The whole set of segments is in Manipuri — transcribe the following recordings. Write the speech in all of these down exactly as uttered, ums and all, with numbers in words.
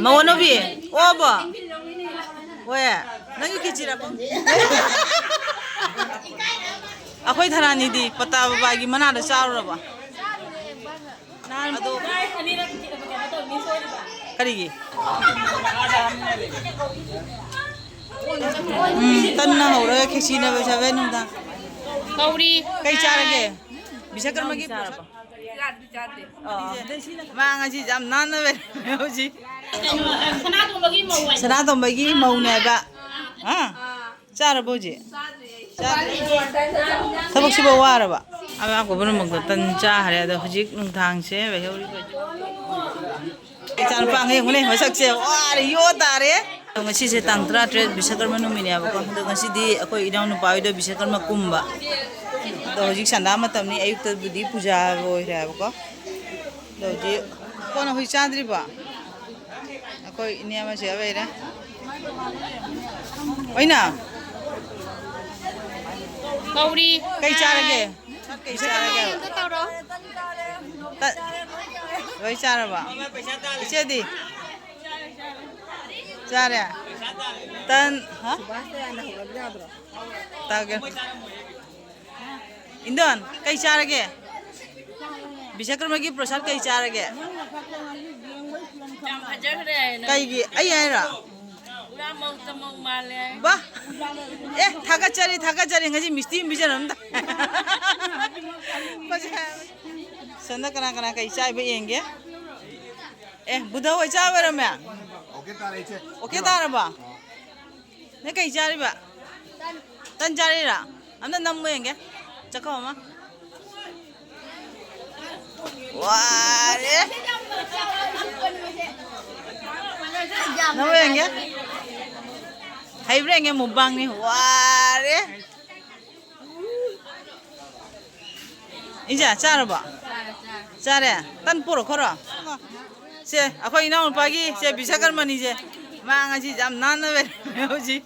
ꯃꯧ ꯑꯅꯧꯕꯤ, ꯑꯣꯕꯣ? ꯍꯣꯏ, ꯅꯪꯒꯤ ꯈꯦꯆꯤꯔꯕ? ꯑꯩꯈꯣꯏ ꯊꯔꯥꯅꯤꯗꯤ ꯄꯇꯥ ꯕꯕꯥꯒꯤ ꯃꯅꯥꯗ ꯆꯥꯔꯨꯔꯕ? ꯅꯍꯥꯟ ꯑꯗꯣ ꯀꯔꯤꯒꯤ? ꯎꯝ, ꯇꯟꯅ ꯍꯧꯔꯒ ꯈꯦꯆꯤꯅ ꯂꯣꯏꯁꯜꯂꯦ ꯅꯨꯡꯗꯥꯡ꯫ ꯀꯧꯔꯤ꯫ ꯀꯩ ꯆꯥꯔꯒꯦ? ꯕꯤꯁꯀꯔꯃꯒꯤ ꯆꯥꯔꯕꯣ? ꯑꯣ꯫ ꯃꯥ ꯉꯁꯤ ꯌꯥꯝ ꯅꯥꯟꯅ ꯂꯩꯔꯝꯃꯦ ꯍꯧꯖꯤꯛ꯫ ꯁꯅꯥꯇꯣꯝꯕꯒꯤ ꯃꯧꯅꯦ ꯍꯥꯏꯕ꯫ ꯑꯥ? ꯆꯥꯔꯕꯣ ꯍꯧꯖꯤꯛ? ꯆꯥꯗ꯭ꯔꯤ꯫ ꯊꯕꯛ ꯁꯨꯕ ꯋꯥꯔꯕ? ꯑꯉꯥꯡ ꯄꯨꯝꯅꯃꯛꯇ ꯇꯟ ꯆꯥꯈ꯭ꯔꯦ꯫ ꯑꯗꯣ ꯍꯧꯖꯤꯛ ꯅꯨꯡꯗꯥꯡꯁꯦ ꯂꯩꯍꯧꯔꯤꯕ ꯏꯆꯥꯅꯨꯄꯥ ꯑꯉꯥꯡ ꯌꯦꯡꯉꯨꯅꯦ, ꯃꯁꯛꯁꯦ ꯋꯥꯔꯦ, ꯌꯣ ꯇꯥꯔꯦ꯫ ꯑꯗꯣ ꯉꯁꯤꯁꯦ ꯇꯥꯡ ꯇꯔꯥꯇꯔꯦꯠ ꯕꯤꯁꯀꯔꯃ ꯅꯨꯃꯤꯠꯅꯦꯕꯀꯣ꯫ ꯑꯗꯣ ꯉꯁꯤꯗꯤ ꯑꯩꯈꯣꯏ ꯏꯅꯥꯎꯅꯨꯄꯥ ꯍꯣꯏꯗ ꯕꯤꯁꯀꯔꯃ ꯀꯨꯝꯕ꯫ ꯑꯗꯣ ꯍꯧꯖꯤꯛ ꯁꯟꯗꯥ ꯃꯇꯝꯅꯤ, ꯑꯌꯨꯛꯇꯕꯨꯗꯤ ꯄꯨꯖꯥ ꯑꯣꯏꯈ꯭ꯔꯦ ꯍꯥꯏꯕꯀꯣ꯫ ꯑꯗꯣ ꯍꯧꯖꯤꯛ ꯀꯣꯟꯅ ꯍꯧꯖꯤꯛ ꯆꯥꯗ꯭ꯔꯤꯕꯣ? ꯑꯩꯈꯣꯏ ꯏꯅꯦ ꯑꯃꯁꯨ ꯌꯥꯎ ꯂꯩꯔꯦ꯫ ꯑꯣꯏꯅ ꯀꯧꯔꯤ꯫ ꯀꯩ ꯆꯥꯔꯒꯦ? ꯀꯩ ꯆꯥꯔꯒꯦ? ꯑꯝꯇ ꯇꯧꯔꯣ꯫ ꯇ-, ꯂꯣꯏ ꯆꯥꯔꯕꯣ? ꯏꯆꯦꯗꯤ? ꯆꯥꯔꯦ? ꯇꯟ, ꯍꯥ? ꯇꯥꯒꯦ꯫ ꯏꯟꯗꯣꯟ, ꯀꯩ ꯆꯥꯔꯒꯦ? ꯕꯤꯁꯀꯔꯃꯒꯤ ꯄ꯭ꯔꯁꯥꯗ ꯀꯩ ꯆꯥꯔꯒꯦ? ꯌꯥꯝ ꯐꯖꯈ꯭ꯔꯦ ꯍꯥꯏꯅ꯫ ꯀꯩꯒꯤ? ꯑꯩ ꯍꯥꯏꯔꯣ? ꯄꯨꯔꯥ ꯃꯧ ꯆꯃꯧ ꯃꯥꯜꯂꯦ ꯍꯥꯏ꯫ ꯕꯥ! ꯑꯦ, ꯊꯥꯒꯠꯆꯔꯤ, ꯊꯥꯒꯠꯆꯔꯤ꯫ ꯉꯁꯤ ꯃꯤꯁꯇꯤ ꯑꯃ ꯄꯤꯖꯔꯝꯗ꯫ ꯁꯣꯝꯗ ꯀꯅꯥ ꯀꯅꯥ ꯀꯩ ꯆꯥꯏꯕ ꯌꯦꯡꯒꯦ꯫ ꯑꯦ, ꯕꯨꯙ ꯍꯣꯏ ꯆꯥ ꯑꯣꯏꯔꯝꯃꯦ? ꯑꯣꯀꯦ ꯇꯥꯔꯦ, ꯏꯆꯦ꯫ ꯑꯣꯀꯦ ꯇꯥꯔꯕꯣ? ꯅꯪ ꯀꯩ ꯆꯥꯔꯤꯕ? ꯇꯟ ꯆꯥꯔꯤꯔꯥ? ꯑꯝꯇ ꯅꯝꯃꯨ ꯌꯦꯡꯒꯦ꯫ ꯆꯥꯛꯈꯣꯝ ꯑꯃ꯫ ꯋꯥꯔꯦ꯫ ꯅꯝꯃꯨ ꯌꯦꯡꯒꯦ꯫ ꯍꯩꯕ꯭ꯔꯥ ꯌꯦꯡꯒꯦ, ꯃꯨꯛꯕꯥꯡꯅꯤ꯫ ꯋꯥꯔꯦ꯫ ꯏꯟꯖꯥ, ꯆꯥꯔꯕꯣ? ꯆꯥꯔꯦ, ꯆꯥꯔꯦ꯫ ꯆꯥꯔꯦ? ꯇꯟ ꯄꯨꯔꯛꯈꯣꯔꯣ? ꯁꯦ, ꯑꯩꯈꯣꯏ ꯏꯅꯥꯎꯅꯨꯄꯥꯒꯤ, ꯁꯦ, ꯕꯤꯁꯀꯔꯃꯅꯤꯁꯦ꯫ ꯃꯥ ꯉꯁꯤ ꯌꯥꯝ ꯅꯥꯟꯅ ꯂꯩꯔꯝꯃꯦ ꯍꯧꯖꯤꯛ꯫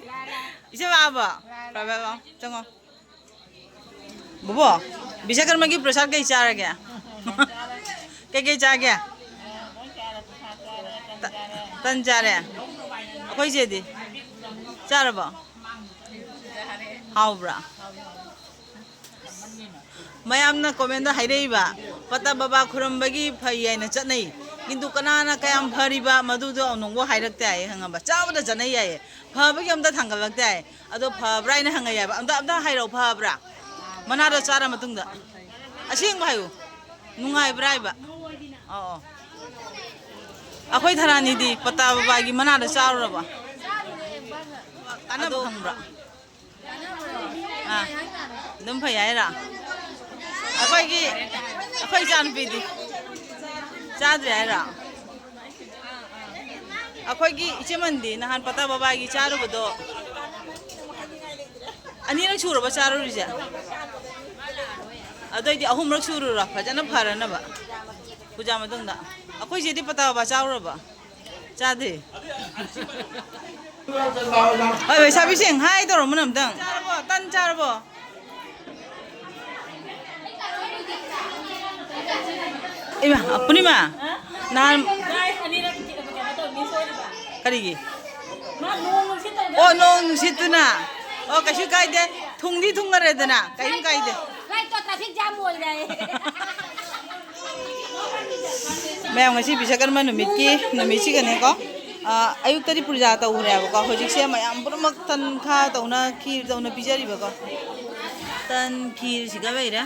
ꯏꯆꯦ ꯂꯥꯛꯑꯕꯣ? ꯂꯥꯛꯑꯦ, ꯂꯥꯛꯑꯦ, ꯂꯥꯛꯑꯦ꯫ ꯆꯪꯉꯣ꯫ ꯕꯣꯕꯣ, ꯕꯤꯁꯀꯔꯃꯒꯤ ꯄ꯭ꯔꯁꯥꯗ ꯀꯩ ꯆꯥꯔꯒꯦ? ꯀꯩꯀꯩ ꯆꯥꯒꯦ? ꯇ- ꯇꯟ ꯆꯥꯔꯦ꯫ ꯑꯩꯈꯣꯏ ꯆꯦꯗꯤ ꯆꯥꯔꯕꯣ? ꯍꯥꯎꯕ꯭ꯔꯥ? ꯃꯌꯥꯝꯅ ꯀꯣꯃꯦꯟꯗ ꯍꯥꯏꯔꯛꯏꯕ, "ꯄꯇꯥ ꯕꯕꯥ ꯈꯨꯔꯝꯕꯒꯤ ꯐꯩ ꯍꯥꯏꯅ ꯆꯠꯅꯩ, ꯀꯤꯟꯇꯨ ꯀꯅꯥꯅ ꯀꯌꯥꯝ ꯐꯔꯤꯕ ꯃꯗꯨꯗꯣ ꯑꯃꯨꯛꯐꯥꯎ ꯍꯥꯏꯔꯛꯇꯦ" ꯍꯥꯏꯌꯦ, ꯈꯪꯉꯕ? ꯆꯥꯕꯗ ꯆꯠꯅꯩ ꯍꯥꯏꯌꯦ, ꯐꯕꯒꯤ ꯑꯝꯇ ꯊꯥꯡꯒꯠꯂꯛꯇꯦ ꯍꯥꯏꯌꯦ꯫ ꯑꯗꯣ ꯐꯕ꯭ꯔꯥ ꯍꯥꯏꯅ ꯍꯪꯉꯛꯑꯦꯕ꯫ ꯑꯝꯇ, ꯑꯝꯇ ꯍꯥꯏꯔꯛꯑꯣ, ꯐꯕ꯭ꯔꯥ? ꯃꯅꯥꯗꯣ ꯆꯥꯔ ꯃꯇꯨꯡꯗ ꯑꯁꯦꯡꯕ ꯍꯥꯏꯌꯨ, ꯅꯨꯡꯉꯥꯏꯕ꯭ꯔꯥ ꯍꯥꯏꯕ? ꯑꯣ, ꯑꯣ꯫ ꯑꯩꯈꯣꯏ ꯊꯔꯥꯅꯤꯗꯤ ꯄꯇꯥ ꯕꯕꯥꯒꯤ ꯃꯅꯥꯗꯣ ꯆꯥꯔꯨꯔꯕ? ꯀꯥꯟꯅꯕ ꯈꯪꯕ꯭ꯔꯥ? ꯑꯥ, ꯑꯗꯨꯝ ꯐꯩ ꯍꯥꯏꯔꯣ? ꯑꯩꯈꯣꯏꯒꯤ, ꯑꯩꯈꯣꯏ ꯏꯆꯥꯅꯨꯄꯤꯗꯤ ꯆꯥꯗ꯭ꯔꯤ ꯍꯥꯏꯔꯣ? ꯑꯩꯈꯣꯏꯒꯤ ꯏꯆꯦꯃꯟꯗꯤ ꯅꯍꯥꯟ ꯄꯇꯥ ꯕꯕꯥꯒꯤ ꯆꯥꯔꯨꯕꯗꯣ ꯑꯅꯤꯔꯛ ꯁꯨꯔꯕ ꯆꯥꯔꯨꯔꯤꯁꯦ? ꯑꯗꯨꯑꯣꯏꯗꯤ ꯑꯍꯨꯝꯔꯛ ꯁꯨꯔꯨꯔꯣ, ꯐꯖꯅ ꯐꯔꯅꯕ꯫ ꯄꯨꯖꯥ ꯃꯇꯨꯡꯗ꯫ ꯑꯩꯈꯣꯏ ꯆꯦꯗꯤ ꯄꯇꯥ ꯕꯕꯥ ꯆꯥꯔꯨꯔꯕ? ꯆꯥꯗꯦ꯫ ꯍꯣꯏ, ꯂꯩꯁꯥꯕꯤꯁꯤꯡ, ꯍꯥꯏ ꯇꯧꯔꯝꯃꯣꯅꯦ ꯑꯝꯇꯪ꯫ ꯆꯥꯔꯕꯣ? ꯇꯟ ꯆꯥꯔꯕꯣ? ꯏꯃꯥ, ꯄꯨꯔꯅꯤꯃꯥ, ꯅꯍꯥꯟ ꯀꯔꯤꯒꯤ? ꯑꯣ, ꯅꯣꯡ ꯅꯨꯡꯁꯤꯠꯇꯨꯅ꯫ ꯑꯣ, ꯀꯩꯁꯨ ꯀꯥꯏꯗꯦ꯫ ꯊꯨꯡꯗꯤ ꯊꯨꯡꯉꯔꯦꯗꯅ, ꯀꯩꯁꯨ ꯀꯥꯏꯗꯦ꯫ ꯃꯌꯥꯝ, ꯉꯁꯤ ꯕꯤꯁꯀꯔꯃ ꯅꯨꯃꯤꯠꯀꯤ, ꯅꯨꯃꯤꯠꯁꯤꯒꯅꯦꯀꯣ, ꯑ, ꯑꯌꯨꯛꯇꯗꯤ ꯄꯨꯖꯥ ꯇꯧꯈ꯭ꯔꯦꯕꯀꯣ, ꯍꯧꯖꯤꯛꯁꯦ ꯃꯌꯥꯝ ꯄꯨꯝꯅꯃꯛ ꯇꯟ ꯈꯥ ꯇꯧꯅ, ꯈꯤꯔ ꯇꯧꯅ ꯄꯤꯖꯔꯤꯕꯀꯣ꯫ ꯇꯟ ꯈꯤꯔꯁꯤꯒ ꯂꯩꯔꯦ꯫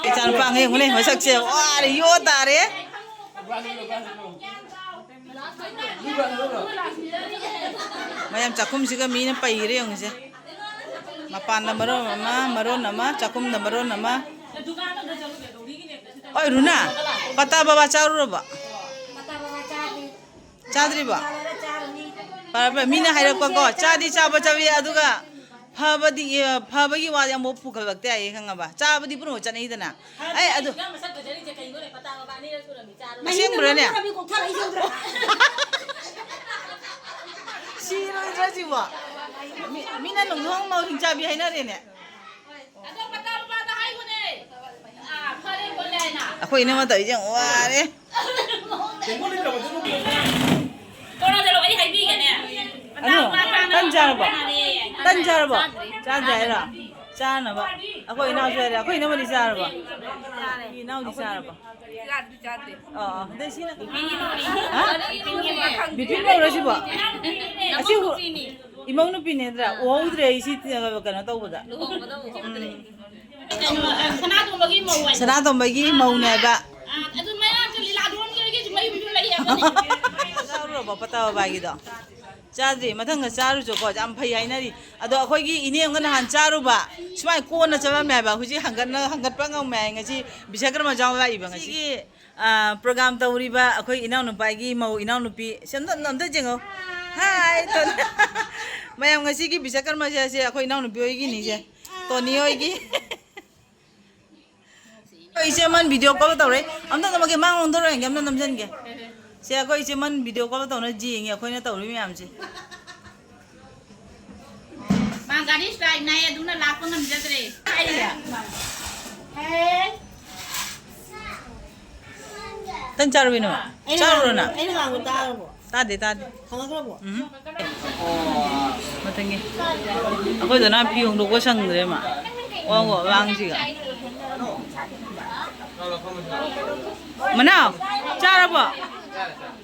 ꯏꯆꯥꯅꯨꯄꯥ ꯑꯉꯥꯡ ꯌꯦꯡꯉꯨꯅꯦ, ꯃꯁꯛꯁꯦ ꯋꯥꯔꯦ, ꯌꯣ ꯇꯥꯔꯦ꯫ ꯃꯌꯥꯝ, ꯆꯥꯛꯈꯨꯝꯁꯤꯒ ꯃꯤꯅ ꯄꯩꯔꯦ ꯌꯦꯡꯉꯨꯁꯦ꯫ ꯃꯄꯥꯟꯗ ꯃꯔꯣꯟ ꯑꯃ, ꯃꯔꯣꯟ ꯑꯃ, ꯆꯥꯛꯈꯨꯝꯗ ꯃꯔꯣꯟ ꯑꯃ꯫ ꯑꯣꯏ, ꯔꯨꯅꯥ, ꯄꯇꯥ ꯕꯕꯥ ꯆꯥꯔꯨꯔꯕ? ꯆꯥꯗ꯭ꯔꯤꯕꯣ? ꯐꯔꯦ, ꯐꯔꯦ꯫ ꯃꯤꯅ ꯍꯥꯏꯔꯛꯄꯀꯣ, ꯆꯥꯗꯤ ꯆꯥꯕ ꯆꯠꯂꯤ, ꯑꯗꯨꯒ ꯐꯕꯗꯤ, ꯑꯦ, ꯐꯕꯒꯤ ꯋꯥꯗꯤ ꯑꯃꯨꯛ ꯄꯨꯈꯠꯂꯛꯇꯦ ꯍꯥꯏꯌꯦ, ꯈꯪꯉꯕ? ꯆꯥꯕꯗꯤ ꯄꯨꯝꯅꯃꯛ ꯆꯠꯅꯩꯗꯅ꯫ ꯑꯩ ꯑꯗꯨ ꯃꯁꯛ ꯐꯖꯔꯤꯁꯦ ꯀꯩꯅꯣꯅꯦ? ꯄꯇꯥ ꯕꯕꯥ ꯑꯅꯤꯔꯛ ꯁꯨꯔꯝꯃꯤ ꯆꯥꯔꯨꯔꯦ꯫ ꯑꯁꯦꯡꯕ꯭ꯔꯅꯦ? ꯃꯍꯤꯛꯅ ꯃꯔꯣꯟ ꯑꯃ ꯀꯣꯛꯊꯔꯛꯏꯁꯦ ꯎꯗ꯭ꯔꯣ? ꯁꯤꯔꯣꯏꯗ꯭ꯔꯥ ꯁꯤꯕꯣ? ꯃꯤ-, ꯃꯤꯅ ꯅꯣꯡꯌꯣꯡ ꯃꯥꯎ ꯍꯤꯡꯆꯥꯕꯤ ꯍꯥꯏꯅꯔꯦꯅꯦ꯫ ꯑꯗꯣ ꯄꯇꯥ ꯕꯕꯥꯗ ꯍꯥꯏꯒꯣꯅꯦ꯫ ꯑꯥ, ꯐꯔꯦ ꯈꯣꯠꯂꯦ ꯍꯥꯏꯅ꯫ ꯑꯩꯈꯣꯏ ꯏꯅꯝꯃ ꯇꯧꯔꯤꯁꯦ ꯌꯥꯝ ꯋꯥꯔꯦ꯫ ꯀꯩꯅꯣ ꯇꯧꯔꯣ, ꯑꯩ ꯍꯥꯏꯕꯤꯒꯦꯅꯦ꯫ ꯑꯅꯨ, ꯇꯟ ꯆꯥꯔꯕꯣ? ꯇꯟ ꯆꯥꯔꯕꯣ? ꯆꯥꯗ꯭ꯔꯤ ꯍꯥꯏꯔꯣ? ꯆꯥꯅꯕ꯫ ꯑꯩꯈꯣꯏ ꯏꯅꯥꯎꯁꯨ ꯍꯥꯏꯔꯦ꯫ ꯑꯩꯈꯣꯏ ꯏꯅꯝꯃꯗꯤ ꯆꯥꯔꯕꯣ? ꯏꯅꯥꯎꯗꯤ ꯆꯥꯔꯕꯣ? ꯆꯥꯗ꯭ꯔꯤ, ꯆꯥꯗ꯭ꯔꯤ꯫ ꯑꯣ, ꯑꯣ꯫ ꯑꯗꯩ ꯁꯤꯅ ꯍꯥ? ꯕꯤꯄꯤꯟ ꯀꯧꯔꯣ ꯁꯤꯕꯣ? ꯑꯁꯤ ꯏꯃꯧ ꯅꯨꯄꯤꯅꯦ ꯅꯠꯇ꯭ꯔꯥ? ꯎꯍꯧꯗ꯭ꯔꯦ ꯑꯩ ꯁꯤ, ꯀꯩꯅꯣ ꯇꯧꯕꯗ꯫ ꯎꯝ꯫ ꯀꯩꯅꯣ, ꯁꯅꯥꯇꯣꯝꯕꯒꯤ ꯃꯧ ꯍꯥꯏꯗꯣ꯫ ꯁꯅꯥꯇꯣꯝꯕꯒꯤ ꯃꯧꯅꯦꯕ꯫ ꯑꯥ, ꯑꯗꯨ ꯃꯌꯥꯝꯁꯨ ꯂꯤꯂꯥꯗꯣꯟꯒꯤ ꯍꯣꯏꯒꯤꯁꯨ ꯃꯌꯨꯝꯁꯨ ꯂꯩ ꯍꯥꯏꯕꯅꯤ꯫ ꯆꯥꯔꯨꯔꯕꯣ ꯄꯇꯥ ꯕꯕꯥꯒꯤꯗꯣ? ꯆꯥꯗ꯭ꯔꯤ, ꯃꯊꯪꯗ ꯆꯥꯔꯨꯆꯣꯀꯣ, ꯌꯥꯝ ꯐꯩ ꯍꯥꯏꯅꯔꯤ꯫ ꯑꯗꯣ ꯑꯩꯈꯣꯏꯒꯤ ꯏꯅꯦ ꯑꯃꯒ ꯅꯍꯥꯟ ꯆꯥꯔꯨꯕ, ꯁꯨꯃꯥꯏꯅ ꯀꯣꯟꯅ ꯆꯠꯂꯝꯃꯦ ꯍꯥꯏꯕ, ꯍꯧꯖꯤꯛ ꯍꯪꯒꯠꯅ-, ꯍꯪꯒꯠꯄ ꯉꯝꯃꯦ ꯍꯥꯏ꯫ ꯉꯁꯤ ꯕꯤꯁꯀꯔꯃ ꯌꯥꯎ ꯂꯥꯛꯏꯕ ꯉꯁꯤꯒꯤ꯫ ꯑꯥ, program ꯇꯧꯔꯤꯕ ꯑꯩꯈꯣꯏ ꯏꯅꯥꯎꯅꯨꯄꯥꯒꯤ ꯃꯧ ꯏꯅꯥꯎꯅꯨꯄꯤ, ꯁꯤ ꯑꯝꯇ, ꯑꯝꯇ ꯌꯦꯡꯉꯣ꯫ ꯍꯥꯏ, ꯇꯣꯅꯤ꯫ ꯃꯌꯥꯝ, ꯉꯁꯤꯒꯤ ꯕꯤꯁꯀꯔꯃꯁꯦ ꯑꯁꯦ ꯑꯩꯈꯣꯏ ꯏꯅꯥꯎꯅꯨꯄꯤ ꯍꯣꯏꯒꯤꯅꯤꯁꯦ꯫ ꯇꯣꯅꯤ ꯍꯣꯏꯒꯤ꯫ ꯑꯩꯈꯣꯏ ꯏꯆꯦ ꯑꯃꯅ video call ꯇꯧꯔꯛꯏ꯫ ꯑꯝꯇ ꯅꯝꯃꯒꯦ, ꯃꯥ ꯉꯣꯟꯗ ꯂꯣꯏꯔꯒꯦ, ꯑꯝꯇ ꯅꯝꯖꯟꯒꯦ꯫ ꯁꯦ, ꯑꯩꯈꯣꯏ ꯏꯆꯦ ꯑꯃꯅ video call ꯇꯧꯅ ꯌꯦꯡꯉꯤ ꯑꯩꯈꯣꯏꯅ ꯇꯧꯔꯤ ꯃꯌꯥꯝꯁꯦ꯫ ꯃꯥ ꯒꯥꯔꯤ strike ꯅꯥꯏ, ꯑꯗꯨꯅ ꯂꯥꯛꯄ ꯉꯝꯖꯗ꯭ꯔꯦ꯫ ꯇꯟ ꯆꯥꯔꯨꯕꯤꯅꯣ? ꯑꯩꯅ ꯆꯥꯔꯨꯔꯣ ꯉꯥꯡꯕ-, ꯅꯪ? ꯑꯩꯅ ꯉꯥꯡꯕ ꯇꯥꯔꯕꯣ? ꯇꯥꯗꯦ, ꯇꯥꯗꯦ꯫ ꯍꯜꯂꯛꯈ꯭ꯔꯕꯣ? ꯎꯝ꯫ ꯃꯊꯪꯒꯤ꯫ ꯑꯩꯈꯣꯏꯗꯅ ꯐꯤ ꯍꯣꯡꯗꯣꯛꯄ ꯁꯪꯗ꯭ꯔꯦ ꯃꯥ꯫ ꯋꯥ ꯋꯥ ꯂꯥꯡꯁꯤꯒ꯫ ꯃꯅꯥꯎ, ꯆꯥꯔꯕꯣ?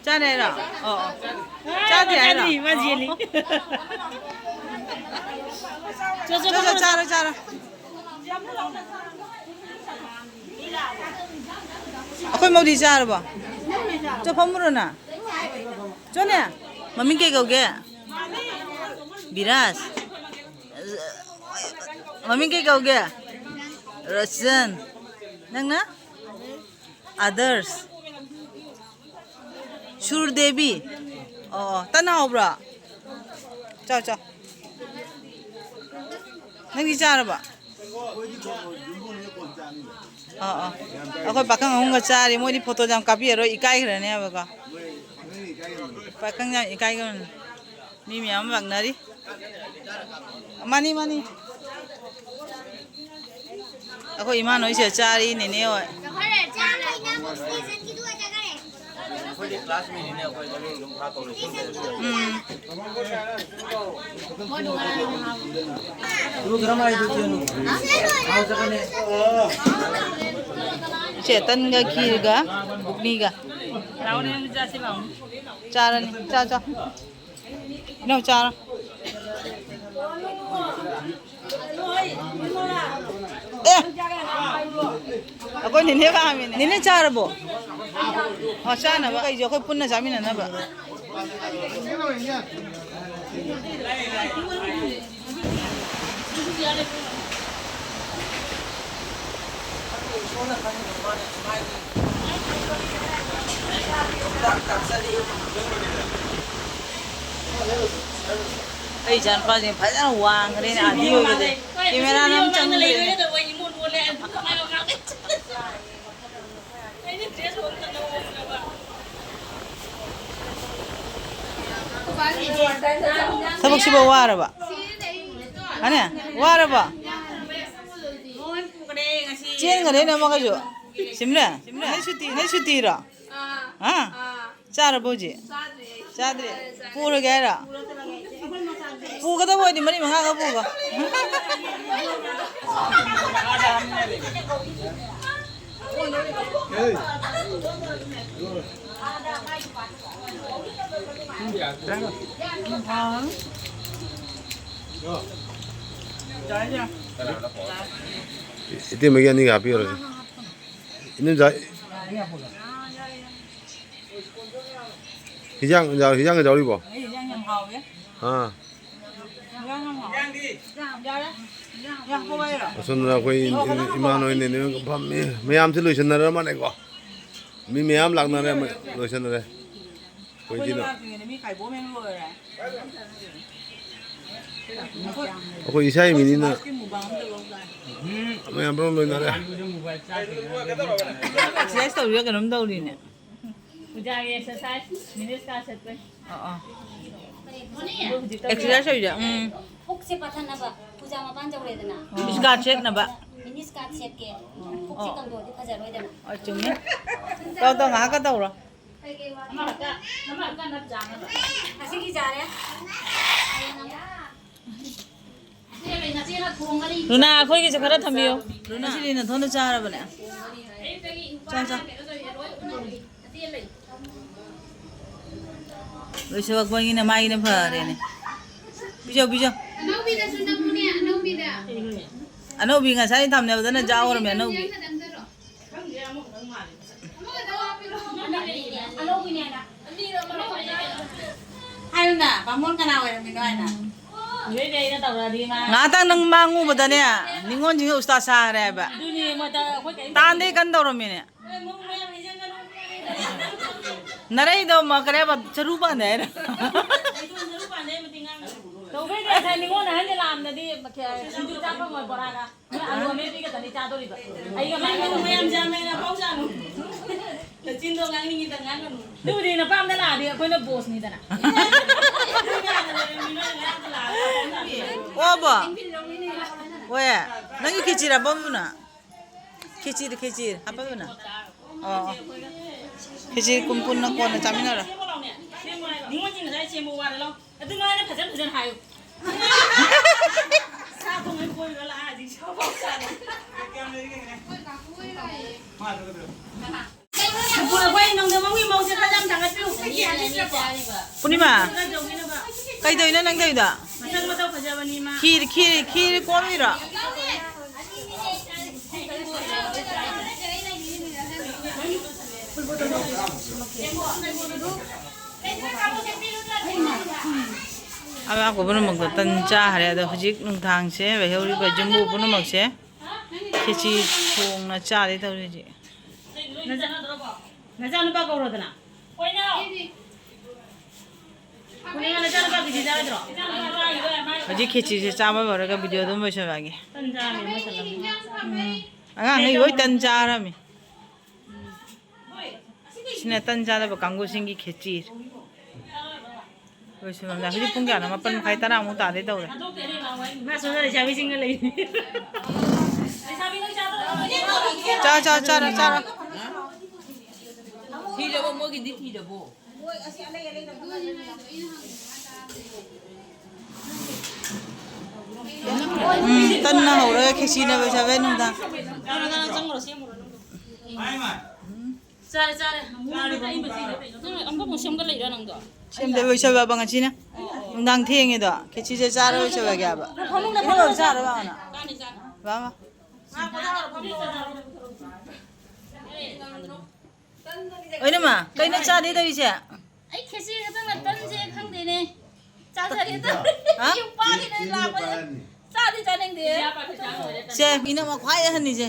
ꯆꯥꯔꯦ ꯍꯥꯏꯔꯣ? ꯑꯣ, ꯑꯣ꯫ ꯆꯥꯗꯦ ꯍꯥꯏꯔꯣ? ꯆꯥꯗ꯭ꯔꯤ, ꯃꯥ ꯆꯦꯜꯂꯤ꯫ ꯑꯣ꯫ ꯆꯣ, ꯆꯣ, ꯆꯣ, ꯆꯣ, ꯆꯥꯔꯣ, ꯆꯥꯔꯣ꯫ ꯑꯩꯈꯣꯏ ꯃꯧꯗꯤ ꯆꯥꯔꯕꯣ? ꯆꯣ, ꯐꯝꯃꯨꯔꯣ ꯅꯪ꯫ ꯆꯣꯅꯦ꯫ ꯃꯃꯤꯡ ꯀꯩ ꯀꯧꯒꯦ? ꯕꯤꯔꯥꯖ꯫ ꯃꯃꯤꯡ ꯀꯩ ꯀꯧꯒꯦ? ꯔꯆꯟ꯫ ꯅꯪꯅ? ꯑꯥꯗꯔꯁ꯫ ꯁꯨꯔꯗꯦꯕꯤ꯫ ꯑꯣ, ꯑꯣ꯫ ꯇꯟ ꯍꯥꯎꯕ꯭ꯔꯣ? ꯆꯥꯎ, ꯆꯥꯎ꯫ ꯅꯪꯗꯤ ꯆꯥꯔꯕꯣ? ꯑꯣ, ꯑꯣ꯫ ꯑꯩꯈꯣꯏ ꯄꯥꯈꯪ ꯑꯍꯨꯝꯒ ꯆꯥꯔꯤ꯫ ꯃꯣꯏꯗꯤ photo ꯌꯥꯝ ꯀꯥꯞꯄꯤꯔꯔꯣꯏ, ꯏꯀꯥꯏꯈ꯭ꯔꯅꯦꯕꯀꯣ꯫ ꯄꯥꯈꯪ ꯌꯥꯝ ꯏꯀꯥꯏꯈ꯭ꯔꯅꯤ꯫ ꯃꯤ ꯃꯌꯥꯝ ꯂꯥꯛꯅꯔꯤ꯫ ꯃꯥꯅꯤ, ꯃꯥꯅꯤ꯫ ꯑꯩꯈꯣꯏ ꯏꯃꯥ ꯍꯣꯏꯁꯦ ꯆꯥꯔꯤ, ꯅꯦꯅꯦ ꯍꯣꯏ꯫ ꯑꯩꯈꯣꯏꯗꯤ ꯀ꯭ꯂꯥꯁ ꯃꯤꯅꯤꯅꯦ, ꯑꯩꯈꯣꯏ ꯃꯃꯤꯡ ꯑꯗꯨꯝ ꯍꯥꯞꯄ ꯂꯣꯏꯁꯤꯟꯕꯤꯔꯁꯨ ꯌꯥꯏ꯫ ꯎꯝ꯫ ꯆꯦꯇꯟꯒ ꯈꯤꯔꯒ ꯕꯨꯛꯅꯤꯒ ꯆꯥꯔꯅꯤ꯫ ꯆꯥ, ꯆꯥ꯫ ꯏꯅꯥꯎ ꯆꯥꯔꯣ꯫ ꯑꯦ! ꯑꯩꯈꯣꯏ ꯅꯦꯅꯦ ꯂꯥꯛꯑꯝꯃꯤꯅꯦ꯫ ꯅꯦꯅꯦ ꯆꯥꯔꯕꯣ? ꯑꯣ, ꯆꯥꯅꯕ ꯀꯩꯁꯦ ꯑꯩꯈꯣꯏ ꯄꯨꯟꯅ ꯆꯥꯃꯤꯟꯅꯅꯕ꯫ ꯑꯩ ꯏꯆꯥꯅꯨꯄꯥꯁꯤꯡ ꯐꯖꯅ ꯋꯥꯡꯈ꯭ꯔꯦꯅꯦ, ꯑꯥꯔꯃꯤ ꯑꯣꯏꯕꯁꯦ꯫ ꯀꯦꯃꯦꯔꯥꯅ ꯑꯃ ꯆꯪꯗ꯭ꯔꯦꯅꯦ꯫ ꯊꯕꯛ ꯁꯨꯕ ꯋꯥꯔꯕ? ꯍꯅꯦ, ꯋꯥꯔꯕ? ꯆꯦꯟꯈ꯭ꯔꯦꯅꯦ ꯑꯃꯒꯁꯨ꯫ ꯁꯤꯝꯔꯦ, ꯅꯣꯏ ꯁꯨꯇꯤ, ꯅꯣꯏ ꯁꯨꯇꯤꯔꯣ? ꯍꯥ? ꯆꯥꯔꯕꯣ ꯍꯧꯖꯤꯛ? ꯆꯥꯗ꯭ꯔꯤ꯫ ꯄꯨꯔꯒꯦ ꯍꯥꯏꯔꯣ? ꯄꯨꯒꯗꯕ ꯑꯣꯏꯗꯤ ꯃꯔꯤ ꯃꯉꯥꯒ ꯄꯨꯒꯣ꯫ ꯏꯇꯩꯃꯒꯤ ꯑꯅꯤꯒ ꯍꯥꯞꯄꯤꯔꯣꯁꯦ꯫ ꯏꯅꯝꯆꯥ, ꯍꯤꯟꯖꯥꯡ, ꯍꯤꯟꯖꯥꯡ ꯌꯥꯎꯔꯤꯕꯣ? ꯑꯩ ꯍꯤꯟꯖꯥꯡ ꯌꯥꯝ ꯍꯥꯎꯋꯦ꯫ ꯑꯥ꯫ ꯍꯤꯟꯖꯥꯡ ꯌꯥꯝ ꯍꯥꯎꯋꯦ꯫ ꯌꯥꯔꯦ꯫ ꯌꯥ, ꯍꯋꯥꯏꯔꯣ? ꯑꯁꯣꯝꯗ ꯑꯩꯈꯣꯏ ꯏꯃꯥꯟ ꯍꯣꯏ ꯅꯦꯅꯦ ꯍꯣꯏ ꯐꯝꯃꯤ꯫ ꯃꯌꯥꯝꯁꯦ ꯂꯣꯏꯁꯟꯅꯔ ꯃꯥꯜꯂꯦꯀꯣ꯫ ꯃꯤ ꯃꯌꯥꯝ ꯂꯥꯛꯅꯔꯦ, ꯂꯣꯏꯁꯟꯅꯔꯦ꯫ ꯑꯩꯈꯣꯏꯁꯤꯅ ꯑꯩꯈꯣꯏ ꯏꯁꯥꯒꯤ ꯃꯤꯅꯤꯅ ꯃꯌꯥꯝ ꯄꯨꯂꯞ ꯂꯣꯏꯅꯔꯦ꯫ ꯑꯦꯛꯁꯔꯁꯥꯏꯁ ꯇꯧꯔꯤꯔꯥ ꯀꯩꯅꯣꯝ ꯇꯧꯔꯤꯅꯦ꯫ ꯄꯨꯖꯥꯒꯤ ꯑꯦꯛꯁꯔꯁꯥꯏꯁ, ꯃꯤꯅꯤꯠ ꯀꯌꯥ ꯆꯠꯄꯩ? ꯑꯣ, ꯑꯣ꯫ ꯑꯗꯨ ꯍꯧꯖꯤꯛ ꯇꯧꯔꯤꯔꯥ? ꯑꯦꯛꯁꯔꯁꯥꯏꯁ ꯇꯧꯔꯤꯔꯥ? ꯎꯝ꯫ ꯄꯨꯛꯁꯦ ꯄꯥꯊꯅꯕ ꯄꯨꯖꯥ ꯃꯄꯥꯟ ꯇꯧꯔꯦꯗꯅ꯫ ꯏꯁꯀꯥꯔꯠ ꯁꯦꯠꯅꯕ꯫ ꯃꯤꯅꯤ ꯁ꯭ꯀꯥꯔꯠ ꯁꯦꯠꯀꯦ꯫ ꯄꯨꯛꯁꯦ ꯑꯣ꯫ ꯀꯪꯗꯣꯛꯑꯗꯤ ꯐꯖꯔꯣꯏꯗꯅ꯫ ꯑꯣ, ꯆꯨꯝꯃꯤ꯫ ꯇꯧ, ꯇꯧ, ꯉꯥꯏꯍꯥꯛꯀ ꯇꯧꯔꯣ꯫ ꯑꯃꯈꯛꯇ, ꯑꯃꯈꯛꯇ ꯅꯞ ꯆꯥꯅꯕ꯫ ꯉꯁꯤꯒꯤ ꯌꯥꯔꯦ꯫ ꯍꯌꯦꯡ ꯑꯃꯨꯛ꯫ ꯂꯨꯅꯥ, ꯑꯩꯈꯣꯏꯒꯤꯁꯨ ꯈꯔ ꯊꯝꯕꯤꯌꯨ꯫ ꯂꯨꯅꯥ, ꯁꯤꯗꯤ ꯅꯊꯣꯟꯗ ꯆꯥꯔꯕꯅꯦ꯫ ꯆꯥ, ꯆꯥ꯫ ꯂꯣꯏꯁꯤꯜꯂꯛꯄꯒꯤꯅ ꯃꯥꯒꯤꯅ ꯐꯔꯦꯅꯦ꯫ ꯄꯤꯖꯧ, ꯄꯤꯖꯧ꯫ ꯑꯅꯧꯕꯤꯗꯁꯨ ꯅꯝꯃꯨꯅꯦ, ꯑꯅꯧꯕꯤꯗ꯫ ꯑꯅꯧꯕꯤ ꯉꯁꯥꯏ ꯊꯝꯅꯕꯗꯅ ꯖꯥꯎꯔꯝꯃꯦ, ꯑꯅꯧꯕꯤ꯫ ꯈꯪꯗꯦ, ꯑꯃꯈꯛꯇꯪ ꯃꯥꯜꯂꯦ꯫ ꯍꯥꯏꯌꯨꯅ, ꯕꯥꯃꯣꯟ ꯀꯅꯥ ꯑꯣꯏꯔꯝꯃꯤꯅꯣ ꯍꯥꯏꯅ꯫ ꯉꯥꯏꯍꯥꯛꯇꯪ ꯅꯪ ꯃꯥꯡꯉꯨꯕꯗꯅꯦ, ꯅꯤꯉꯣꯜꯁꯤꯡꯁꯦ ꯎꯁꯇꯥ ꯁꯥꯈ꯭ꯔꯦ ꯍꯥꯏꯕ꯫ ꯇꯥꯟꯗꯩ ꯀꯟ ꯇꯧꯔꯝꯃꯤꯅꯦ꯫ ꯅꯔꯩꯗꯣ ꯃ-, ꯀꯔꯤ ꯍꯥꯏꯕ? ꯆꯔꯨ ꯄꯥꯟꯗꯦ ꯍꯥꯏꯔ? ꯇꯧꯕꯩꯅꯦ, ꯉꯁꯥꯏ ꯅꯤꯉꯣꯜ ꯑꯍꯟꯁꯦ ꯂꯥꯛꯑꯝꯗꯗꯤ ꯁꯤꯡꯖꯨ ꯆꯥ ꯐꯪꯉꯣꯏ ꯕꯣꯔꯥꯒ꯫ ꯅꯣꯏ ꯑꯂꯨ ꯑꯃꯦꯠꯄꯤ ꯈꯛꯇꯅꯤ ꯆꯥꯗꯣꯔꯤꯕ꯫ ꯑꯩꯒ ꯃꯥꯒ ꯃꯌꯥꯝ ꯆꯥꯃꯦꯅ ꯄꯥꯎ ꯆꯥꯅꯨ꯫ ꯅꯆꯤꯟꯗꯣ ꯉꯥꯡꯅꯤꯡꯉꯤꯗ ꯉꯥꯡꯒꯅꯨ꯫ ꯑꯗꯨꯕꯨꯗꯤ ꯅꯄꯥꯝꯗ ꯂꯥꯛꯑꯗꯤ ꯑꯩꯈꯣꯏꯅ ꯕꯣꯁꯅꯤꯗꯅ꯫ ꯑꯣꯕꯣ꯫ ꯍꯣꯏ꯫ ꯅꯪꯒꯤ ꯈꯦꯆꯤꯔ ꯕꯣꯝꯗꯨꯅ? ꯈꯦꯆꯤꯔ, ꯈꯦꯆꯤꯔ꯫ ꯍꯥꯞꯄꯗꯨꯅ? ꯑꯣ, ꯑꯣ꯫ ꯈꯦꯆꯤ ꯀꯨꯝ ꯄꯨꯟꯅ ꯀꯣꯟꯅ ꯆꯥꯃꯤꯟꯅꯔꯣ꯫ ꯅꯤꯉꯣꯜꯁꯤꯡ ꯉꯁꯥꯏ ꯁꯦꯝꯕ ꯋꯥꯔꯦ ꯂꯥꯎ꯫ ꯑꯗꯨꯃꯥꯏꯅ ꯐꯖꯅ ꯐꯖꯅ ꯍꯥꯏꯌꯨ꯫ ꯁꯥ ꯊꯣꯡꯉꯩ ꯀꯣꯏꯔꯨꯔ ꯂꯥꯛꯑ ꯍꯧꯖꯤꯛ ꯁꯥ ꯐꯥꯎ ꯆꯥꯗꯦ꯫ ꯑꯩꯈꯣꯏ ꯅꯣꯡꯗꯝꯕꯝꯒꯤ ꯃꯧꯁꯦ ꯈꯔ ꯌꯥꯝ ꯊꯥꯡꯒꯠꯄꯤꯌꯨ꯫ ꯄꯨꯔꯅꯤꯃꯥ, ꯈꯔ ꯇꯧꯕꯤꯅꯕ꯫ ꯀꯩꯗꯧꯔꯤꯅꯣ ꯅꯪ ꯇꯧꯔꯤꯗꯣ? ꯃꯁꯛ ꯃꯇꯧ ꯐꯖꯕꯅꯤ ꯃꯥ꯫ ꯈꯤꯔ, ꯈꯤꯔ, ꯈꯤꯔ ꯀꯣꯠꯂꯤꯔꯣ? ꯑꯂꯥꯛꯄ ꯄꯨꯝꯅꯃꯛꯇ ꯇꯟ ꯆꯥꯈ꯭ꯔꯦ꯫ ꯑꯗꯣ ꯍꯧꯖꯤꯛ ꯅꯨꯡꯗꯥꯡꯁꯦ ꯂꯩꯍꯧꯔꯤꯕ ꯌꯨꯝꯕꯨ ꯄꯨꯝꯅꯃꯛꯁꯦ ꯈꯦꯆꯤ ꯊꯣꯡꯅ ꯆꯥꯗꯣꯏ ꯇꯧꯔꯤ ꯍꯧꯖꯤꯛ꯫ ꯅꯆꯥꯅꯨꯄꯥ ꯀꯧꯔꯣꯗꯅ꯫ ꯄꯨꯔꯅꯤꯃꯥ, ꯅꯆꯥꯅꯨꯄꯥ ꯈꯦꯆꯤ ꯆꯥꯔꯣꯏꯗ꯭ꯔꯣ? ꯍꯧꯖꯤꯛ ꯈꯦꯆꯤꯁꯦ ꯆꯥꯕ ꯂꯣꯏꯔꯒ ꯚꯤꯗꯤꯑꯣ ꯑꯗꯨꯝ ꯂꯣꯏꯁꯤꯜꯂꯛꯑꯒꯦ꯫ ꯇꯟ ꯆꯥꯔꯝꯃꯦ ꯃꯣꯏ ꯇꯜꯂꯝꯃꯦ꯫ ꯎꯝ꯫ ꯑꯉꯥꯡꯈꯩ ꯂꯣꯏ ꯇꯟ ꯆꯥꯔꯝꯃꯤ꯫ ꯁꯤꯅ ꯇꯟ ꯆꯥꯗꯕ ꯀꯥꯡꯕꯨꯁꯤꯡꯒꯤ ꯈꯦꯆꯤ꯫ ꯂꯣꯏꯁꯤꯜꯂꯝꯗꯥꯏ꯫ ꯍꯧꯖꯤꯛ ꯄꯨꯡ ꯀꯌꯥꯅꯣ? ꯃꯥꯄꯟ ꯃꯈꯥꯏ, ꯇꯔꯥꯃꯨꯛ ꯇꯥꯗꯣꯏ ꯇꯧꯔꯦ꯫ ꯃꯥ ꯁꯣꯝꯗ ꯂꯩꯁꯥꯕꯤꯁꯤꯡꯒ ꯂꯩ꯫ ꯆꯥ, ꯆꯥ, ꯆꯥꯔꯣ, ꯆꯥꯔꯣ꯫ ꯊꯤꯔꯕꯣ? ꯃꯣꯏꯒꯤꯗꯤ ꯊꯤꯔꯕꯣ? ꯎꯝ, ꯇꯟꯅ ꯍꯧꯔꯒ ꯈꯦꯆꯤꯅ ꯂꯣꯏꯁꯜꯂꯦ ꯅꯨꯡꯗꯥꯡ꯫ ꯆꯥꯔꯦ, ꯆꯥꯔꯦ꯫ ꯅꯪ ꯑꯃꯨꯛ ꯁꯦꯝꯒꯠ ꯂꯩꯔꯣ ꯅꯪꯗꯣ? ꯁꯦꯝꯗ ꯂꯣꯏꯁꯜꯂꯕ ꯉꯁꯤꯅ? ꯅꯨꯡꯗꯥꯡ ꯊꯦꯡꯉꯦꯗꯣ꯫ ꯈꯦꯆꯤꯁꯦ ꯆꯥꯔ ꯂꯣꯏꯁꯜꯂꯒꯦ ꯍꯥꯏꯕ꯫ ꯐꯃꯨꯡꯗ ꯐꯝꯃꯣ꯫ ꯆꯥꯔꯣ ꯂꯥꯛꯑꯣꯅ꯫ ꯆꯥꯅꯤ, ꯆꯥꯅꯤ꯫ ꯂꯥꯛꯑꯣ꯫ ꯑꯣꯏꯅꯃ, ꯀꯩꯅꯣ ꯆꯥꯗꯦ ꯇꯧꯔꯤꯁꯦ? ꯑꯩ ꯈꯦꯆꯤ ꯈꯛꯇꯪ ꯅꯠꯇꯟꯁꯦ ꯈꯪꯗꯦꯅꯦ꯫ ꯆꯥꯖꯔꯦ ꯇꯧꯔꯤ꯫ ꯍꯥ? ꯌꯨꯝ ꯄꯥꯜꯂꯤꯅꯦ ꯂꯥꯛꯄꯁꯦ꯫ ꯆꯥꯗꯤ ꯆꯥꯅꯤꯡꯗꯦ꯫ ꯁꯦ, ꯃꯤꯅ ꯑꯃ ꯈ꯭ꯋꯥꯏ ꯑꯍꯟꯅꯤꯁꯦ꯫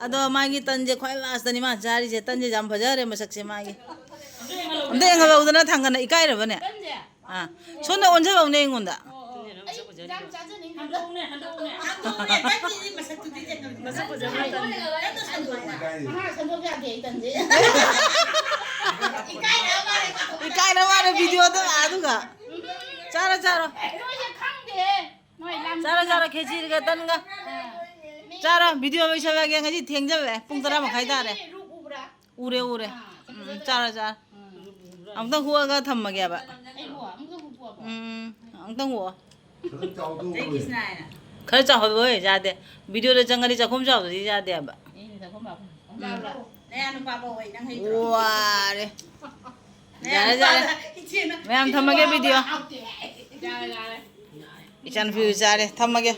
ꯑꯗꯣ ꯃꯥꯒꯤ ꯇꯟꯁꯦ ꯈ꯭ꯋꯥꯏ ꯂꯥꯁꯇꯅꯤ ꯃꯥ ꯆꯥꯔꯤꯁꯦ꯫ ꯇꯟꯁꯦ ꯌꯥꯝ ꯐꯖꯈ꯭ꯔꯦ ꯃꯁꯛꯁꯦ ꯃꯥꯒꯤ꯫ ꯑꯝꯇ ꯌꯦꯡꯍꯜꯂꯧꯗꯅ ꯊꯥꯡꯒꯠꯅ ꯏꯀꯥꯏꯔꯕꯅꯦ꯫ ꯇꯟꯁꯦ? ꯑꯥ꯫ ꯁꯣꯝꯗ ꯑꯣꯟꯁꯤꯜꯂꯧꯅꯦ ꯑꯩꯉꯣꯟꯗ꯫ ꯑꯩ ꯌꯥꯝ ꯆꯥꯖꯅꯤꯡꯗꯦ꯫ ꯍꯟꯗꯣꯛꯎꯅꯦ, ꯍꯟꯗꯣꯛꯎꯅꯦ꯫ ꯍꯟꯗꯣꯛꯎꯅꯦ, ꯅꯪꯒꯤ ꯃꯁꯛꯇꯨꯗꯤ ꯀꯩꯅꯣ꯫ ꯃꯁꯛ ꯐꯖꯕ ꯇꯟꯅꯤ꯫ ꯅꯪꯅ ꯁꯟꯗꯣꯛꯑꯣ꯫ ꯑꯍꯥ, ꯁꯟꯗꯣꯛ ꯌꯥꯗꯦ ꯑꯩ ꯇꯟꯁꯦ꯫ ꯏꯀꯥꯏꯔ ꯃꯥꯜꯂꯦ꯫ ꯏꯀꯥꯏꯔ ꯃꯥꯜꯂꯦ ꯚꯤꯗꯤꯑꯣꯗ ꯑꯗꯨꯒ꯫ ꯆꯥꯔꯣ, ꯆꯥꯔꯣ꯫ ꯑꯦ, ꯅꯣꯏꯁꯦ ꯈꯪꯗꯦꯍꯦ꯫ ꯅꯣꯏ ꯂꯝ ꯆꯥꯔꯣ, ꯆꯥꯔꯣ, ꯈꯦꯆꯤꯒ ꯇꯟꯒ꯫ ꯑꯥ꯫ ꯆꯥꯔꯣ, ꯚꯤꯗꯤꯑꯣ ꯂꯣꯏꯁꯜꯂꯒꯦ꯫ ꯉꯁꯤ ꯊꯦꯡꯖꯜꯂꯦ꯫ ꯄꯨꯡ ꯇꯔꯥ ꯃꯈꯥꯏ ꯇꯥꯔꯦ꯫ ꯂꯨꯛ ꯎꯕ꯭ꯔꯥ? ꯎꯔꯦ, ꯎꯔꯦ꯫ ꯑꯥ, ꯎꯝ, ꯆꯥꯔꯣ, ꯆꯥꯔꯣ꯫ ꯎꯝ꯫ ꯑꯃꯨꯛꯇꯪ ꯍꯨꯛꯑꯒ ꯊꯝꯃꯒꯦꯕ꯫ ꯑꯩꯕꯨ ꯑꯃꯨꯛꯇ ꯍꯨꯛꯄꯣꯕ? ꯎꯝ, ꯑꯃꯨꯛꯇꯪ ꯍꯨꯛꯑꯣ꯫ ꯈꯔ ꯆꯥꯎꯗꯧꯕ ꯖꯩ ꯑꯣꯏꯔꯦ꯫ ꯀ꯭ꯔꯤꯁꯅ ꯍꯥꯏꯅ꯫ ꯈꯔ ꯆꯥꯎꯍꯜꯂꯣꯏ, ꯌꯥꯗꯦ꯫ ꯚꯤꯗꯤꯑꯣꯗ ꯆꯪꯉꯗꯤ ꯆꯥꯛꯈꯨꯝ ꯆꯥꯎꯗꯗꯤ ꯌꯥꯗꯦꯕ꯫ ꯑꯩꯅ ꯆꯥꯛꯈꯨꯝ ꯆꯥꯎ-, ꯎꯝ꯫ ꯅꯌꯥ ꯅꯨꯄꯥ ꯐꯥꯎ ꯍꯩ, ꯅꯪ ꯍꯩꯇ꯭ꯔꯣ? ꯋꯥꯔꯦ꯫ ꯅꯌꯥ ꯌꯥꯔꯦ, ꯅꯨꯄꯥ ꯌꯥꯔꯦ꯫ ꯏꯆꯦꯅ ꯃꯌꯥꯝ ꯊꯝꯃꯒꯦ ꯏꯆꯦꯅ ꯚꯤꯗꯤꯑꯣ꯫ ꯍꯥꯎꯇꯦ ꯍꯥꯏ꯫ ꯌꯥꯔꯦ, ꯌꯥꯔꯦ꯫ ꯏꯆꯥꯅꯨꯄꯤꯁꯨ ꯆꯥꯔꯦ, ꯊꯝꯃꯒꯦ꯫